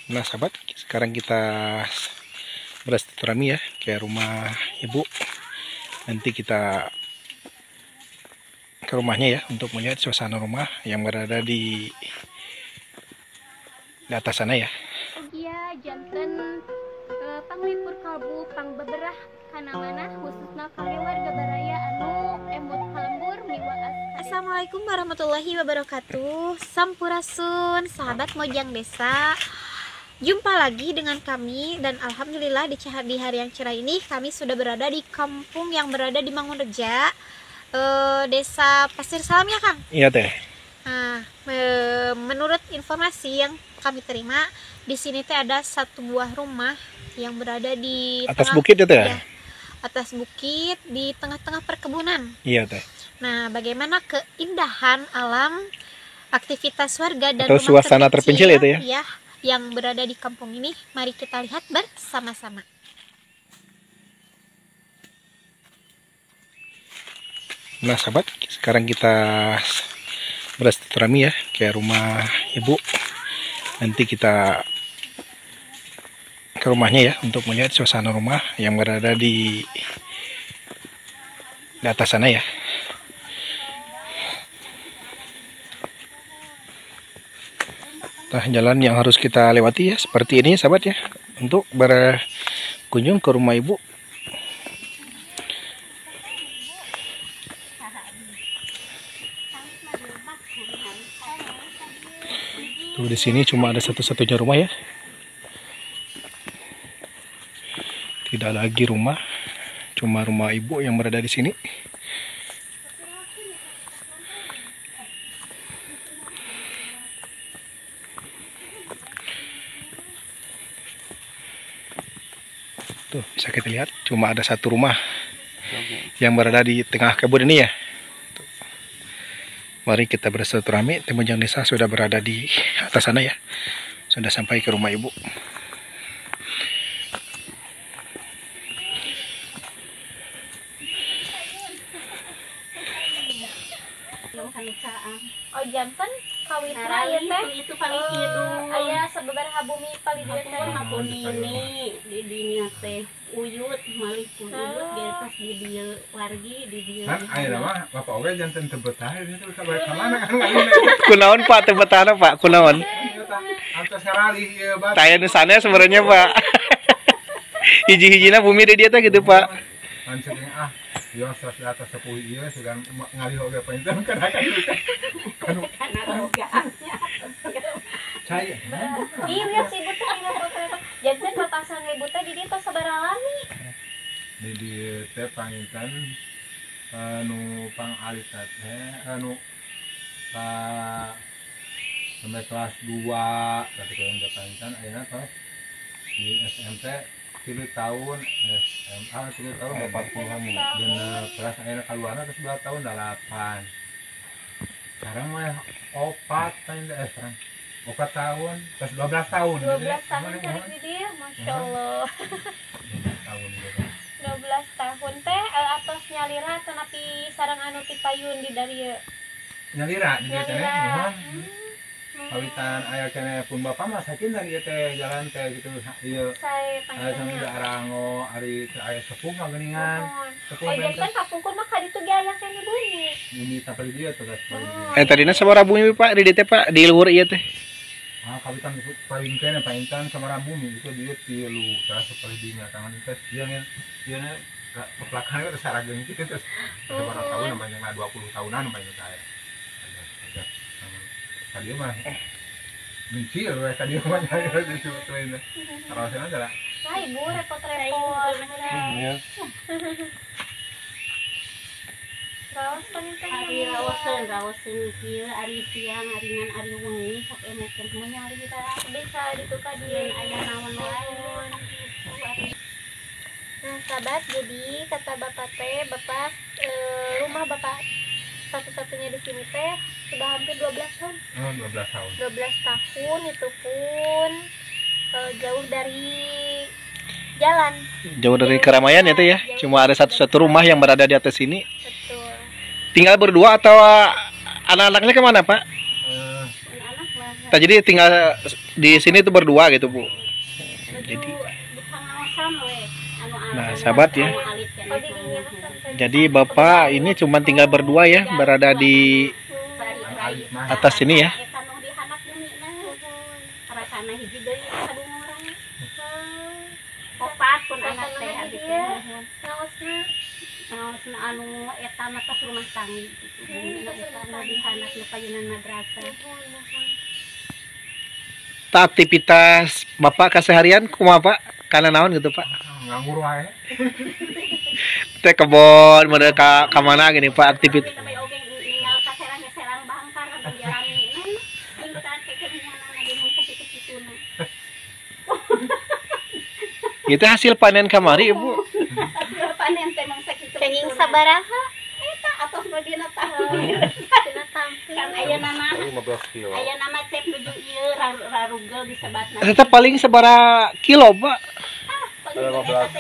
Nah sahabat, sekarang kita bersilaturahmi ya ke rumah ibu. Nanti kita ke rumahnya ya untuk melihat suasana rumah yang berada di atas sana ya. Iya, janten panglipur kalbu pangbeberah kana manah khususna kangge warga baraya anu emut ka lembur miwaas. Assalamualaikum warahmatullahi wabarakatuh. Sampurasun sahabat Mojang Desa. Jumpa lagi dengan kami dan alhamdulillah di hari yang cerah ini kami sudah berada di kampung yang berada di Mangunreja, Desa Pasir Salam ya Kang? Iya Teh. Nah, menurut informasi yang kami terima di sini teh ada satu buah rumah yang berada di atas tengah, bukit ya Teh? Ya, atas bukit di tengah-tengah perkebunan. Iya Teh. Nah, bagaimana keindahan alam, aktivitas warga dan atau rumah suasana terpencil itu ya? Ya, yang berada di kampung ini, mari kita lihat bersama-sama. Nah sahabat, sekarang kita bersilaturahmi ya ke rumah ibu. Nanti kita ke rumahnya ya untuk melihat suasana rumah yang berada di atas sana ya. Nah, jalan yang harus kita lewati ya seperti ini sahabat ya untuk berkunjung ke rumah ibu. Tuh di sini cuma ada satu-satunya rumah ya. Tidak lagi rumah, cuma rumah ibu yang berada di sini. Tuh, bisa kita lihat cuma ada satu rumah yang berada di tengah kebun ini ya. Tuh. Mari kita bersilaturahmi. Tim Mojang Desa sudah berada di atas sana ya. Sudah sampai ke rumah ibu. Oh janten kawitna ieu teh itu paling kidul. Aya sababaraha bumi paling dieu teh? Pun ini di dinya teh uyut malih pun uyut di atas di dieu wargi di dieu. Kan ayeuna mah bapak oge janten teu betah itu ka mana kan. Kunaon Pak teu betahna Pak? Kunaon? Atos saralih ieu Bapak. Taya nu sanes sebenarnya Pak. Hiji-hijina bumi di dieu teh gitu Pak. Langsung ah. Yo di atas 10 ieu sudah ngalih oge panten kana kan cai. Ih, lihat si ibu teh dina foto. Janten bapak sareng ibu teh di dieu tos sabaraha lami? Di dieu teh panginten anu pangalit teh anu ka sampai kelas 2 berarti kalau panginten ayeuna tos di SMP 3 tahun, SMA 3 tahun, 40-an genep, kelas akhirnya keluarnya terus 2 tahun, 8. Sekarang mah 4 sekarang 4 tahun, terus 12 tahun. 12 tahun cari di dia, Masya Allah. 12 tahun gitu. 12 tahun teh atos nyalira tanapi sareng anu ti payun di dari nyalira di dieu teh. Kawitan aya keneh pun bapak mah sakin dari teh jalan teh gitu ieu. Sae panjenengan arango ari teh aya sepuh mah geuningan. Sepuh oh, janten kapungkur mah ka ditu ge aya keneh bumi. Bumi tapal dieu teh geus. Tadina sabaraha bumi Pak di dieu teh Pak di luhur ieu teh? Ah kawitan paling keneh panginten sabaraha bumi itu dieu tilu tah sapalih dinya tangan teh ieu ieu na peplakan teh sarageung kitu terus sabaraha tahun namanya 20 tahunan namanya teh. Tadi mah mencil we tadi mah gitu sebetulnya. Rasanya adalah. Nah, ibu repot-repot. Iya. Raos panginten. Ari raoseun kieu ari siang ari ngan ari wengi sok emekeun mah nyalira. Bisa ditukar di aya naon wae. Nah, sahabat, jadi kata bapak teh, bapak rumah bapak satu-satunya di sini teh sudah hampir 12 tahun. Oh, 12 tahun. 12 tahun itu pun jauh dari jalan. Jauh dari keramaian ya teh ya. Cuma ada satu-satu rumah yang berada di atas sini. Betul. Tinggal berdua atau anak-anaknya kemana Pak? Anak Nah, jadi tinggal Di sini tuh berdua gitu, Bu. Jadi nah, sahabat ya. Jadi bapak ini cuma tinggal berdua ya, berada di atas sini ya. Aktivitas bapak keseharian kumaha, Pak? Kana naon gitu, Pak? Nganggur wae. Teh kebon model ka mana gini, Pak, aktivitas. Itu hasil panen kamari, Ibu. Panen teh mangsa kitu. Kenging sabaraha? Eta atos nu dina tampil. Dina tampil. Kan aya nama 15 kilo. Aya nama cek nuju ieu rarugel disebatna. Eta paling sabaraha kilo, Pak? 15.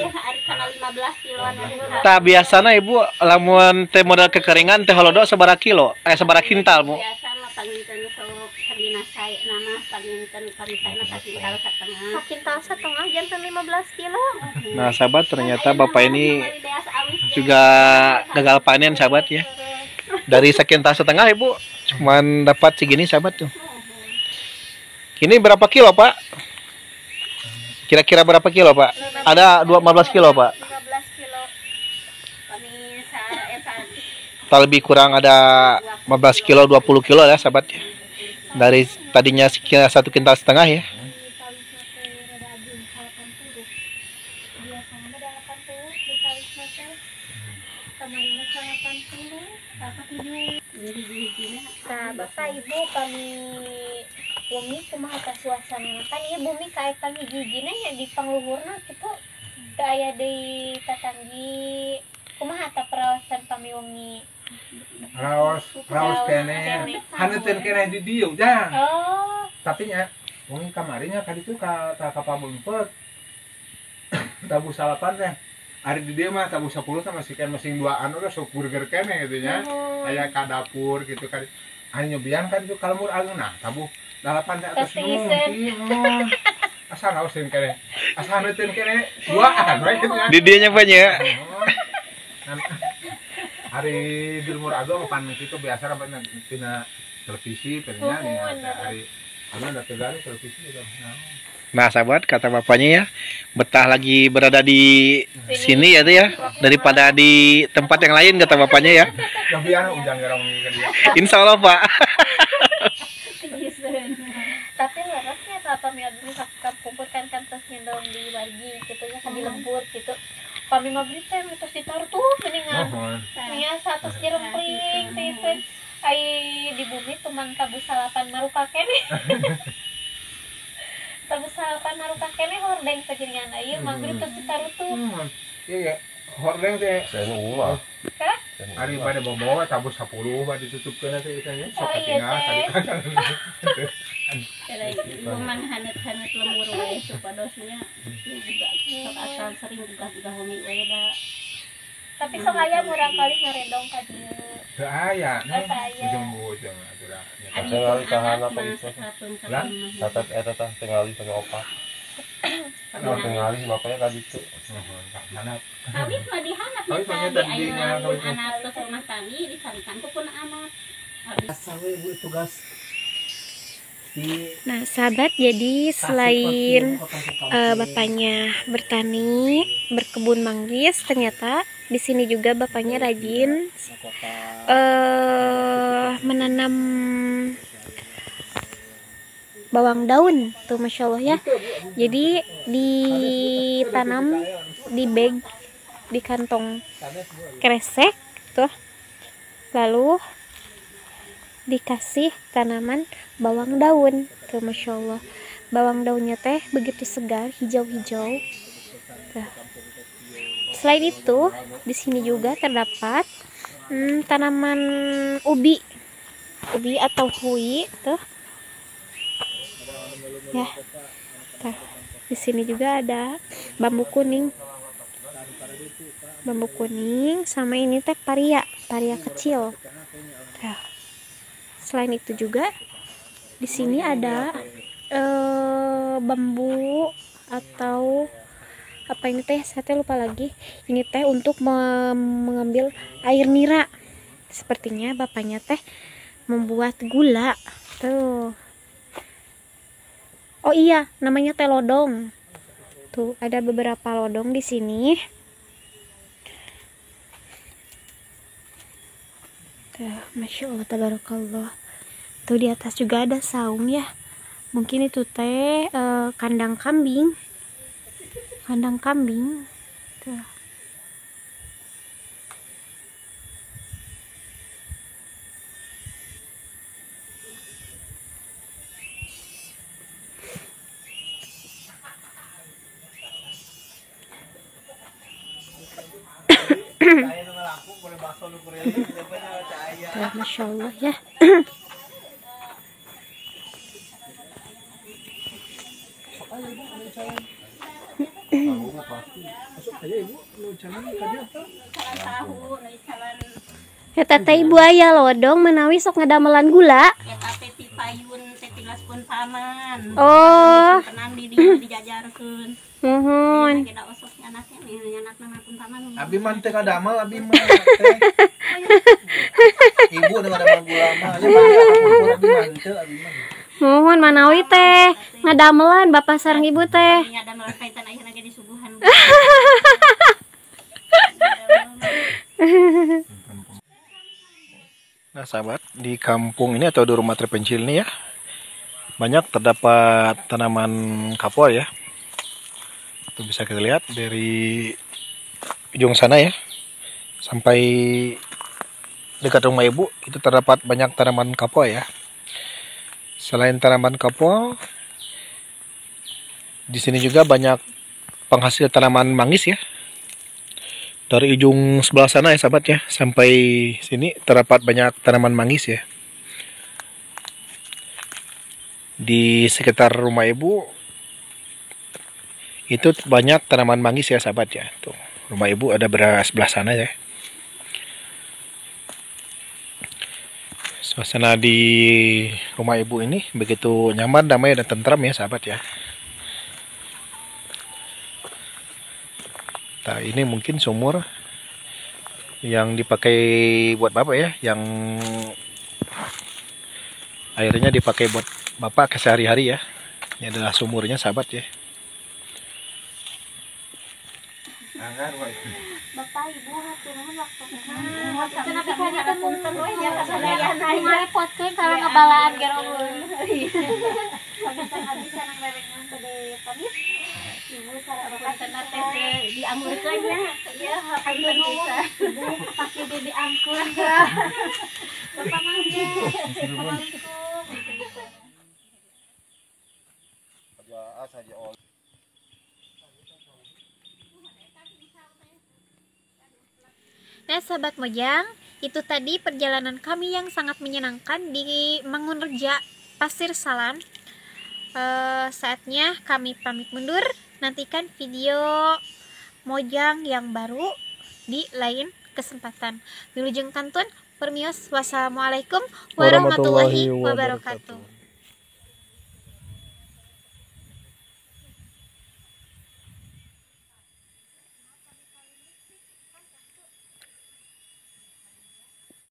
Ari kana 15 kiloan. Tah biasana Ibu lamun teh modal kekeringan teh holodo sabaraha kilo? Sabaraha kintal, Bu? Biasana panginten sok sadina sae nama panginten parisana sakintal satengah. Sakintal setengah janten 15 kilo. Nah, sahabat, ternyata bapak ini juga gagal panen, sahabat ya. Dari sekintal setengah, Ibu, cuman dapat segini, sahabat tuh. Ini berapa kilo, Pak? Kira-kira berapa kilo, Pak? Ada 15 kilo, Pak. 15 kilo. Tak lebih kurang ada 15 kilo, 20 kilo ya, sahabat ya. Dari tadinya sekitar 1,5 kintal ya. Nah, Bapak Ibu kami bumi kumaha ka suasana kan ieu bumi kaetan hiji-hijina nya di pangluhurna kitu teu aya deui tatanggi kumaha ta perawasan pami wengi raos raos keneh haneuteun keneh di dieu jang. Oh, tapi nya wengi kamari nya ka ditu ka ka Pamumpet tabuh salapan teh ari di dieu mah tabuh 10 sama si ken masing duaan udah sok burger keneh gitu nya. Aya ka dapur gitu kan anu nyobian kan itu ka lembur ageung nah tabuh dalapan teh atos nuhun. Asa raoseun keneh asa haneuteun keneh duaan we kitu nya di dieu nya Pak nya. Hari di lembur ageung pan kitu biasa rapat tina televisi nya nih hari anu da tegar televisi gitu. Nah, sahabat, kata bapaknya ya, betah lagi berada di sini ya tuh ya, daripada di tempat yang lain kata bapaknya ya. Insya Allah, Pak. Tapi lerasnya pami abdi kumpulkan kantos nyendong di wargi gitu nya kan di lembur gitu. Pami mabdi teh mitos ditaruh geuningan. Nya satos nyerempring teh ai di bumi teman tabuh salapan maruka keneh. Tabuh salapan maruka keneh hordeng teh geuningan ieu magrib tos ditaruh. Iya, hordeng teh. Saya ulah. Hah? Ari pada bawa tabuh 10 bade ditutupkeun teh eta nya sok katingal tadi kan. Cuman hanet-hanet lembur we supadosnya juga sok asal sering gugah-gugah wengi we da. Tapi sok aya murang kali ngarendong ka dieu. Teu aya ujung-ujung atuh da. Tingali kahana apa itu? Catat eta tah tingali sama opa. Tingali bapaknya ka ditu. Kawit mah dihanap di aya anak tos rumah tani disarikan ku pun anak. Tugas. Nah, sahabat, jadi selain bapaknya bertani, berkebun manggis, ternyata di sini juga bapaknya rajin menanam bawang daun tuh, masya Allah ya. Jadi ditanam di bag, di kantong kresek tuh, lalu dikasih tanaman bawang daun tuh, masya Allah. Bawang daunnya teh begitu segar, hijau-hijau. Selain itu, di sini juga terdapat tanaman ubi, ubi atau hui tuh. Ya, tuh. Di sini juga ada bambu kuning, bambu kuning sama ini teh paria, paria kecil. Tuh. Selain itu juga di sini ada bambu atau apa ini teh, saya teh lupa lagi. Ini teh untuk mengambil air nira. Sepertinya bapaknya teh membuat gula tuh. Oh iya, namanya teh lodong. Tuh ada beberapa lodong di sini. Tuh, Masya Allah, tabarakallah. Tuh di atas juga ada saung ya. Mungkin itu teh kandang kambing. Kandang kambing. Tuh. Tuh, Masya Allah ya. Eta teh ibu aya lodong menawi sok ngadamelan gula. Eta teh ti payun teh tilas pun paman. Oh. Tenang di dieu dijajarkeun. Muhun. Abi mah teu ngadamel, abi mah teh. Ibu nu ngadamel gula mah nya abi mah teu, abi mah. Muhun manawi teh ngadamelan bapak sareng ibu teh. Ngadamel kaitan ayeuna ge disuguhan. Nah sahabat, di kampung ini atau di rumah terpencil ini ya, banyak terdapat tanaman kapur ya. Itu bisa kita lihat dari ujung sana ya, sampai dekat rumah ibu itu terdapat banyak tanaman kapur ya. Selain tanaman kapur, di sini juga banyak penghasil tanaman manggis ya. Dari ujung sebelah sana ya sahabat ya, sampai sini terdapat banyak tanaman manggis ya. Di sekitar rumah ibu itu banyak tanaman manggis ya sahabat ya. Tuh, rumah ibu ada berada sebelah sana ya. Suasana di rumah ibu ini begitu nyaman, damai dan tentram ya sahabat ya. Nah, ini mungkin sumur yang dipakai buat bapak ya, yang airnya dipakai buat bapak sehari-hari ya. Ini adalah sumurnya sahabat ya. Bapak ibu hatur nuhun waktuna. Kenapa kali punten we nya kasadayana ngarepotkeun sareng ngabalaan geroweun. Habis-habis sareng rerengan bade pamit. Ibu sareng bapak teh diangurkeun nya. Ieu hapunten pisan. Ibu pake bebe angkur. Bapak mangga. Assalamualaikum. Nah sahabat Mojang, itu tadi perjalanan kami yang sangat menyenangkan di Mangunreja, Pasir Salam. Saatnya kami pamit mundur. Nantikan video Mojang yang baru di lain kesempatan. Wilujeng kantun, permios, wassalamualaikum warahmatullahi wabarakatuh.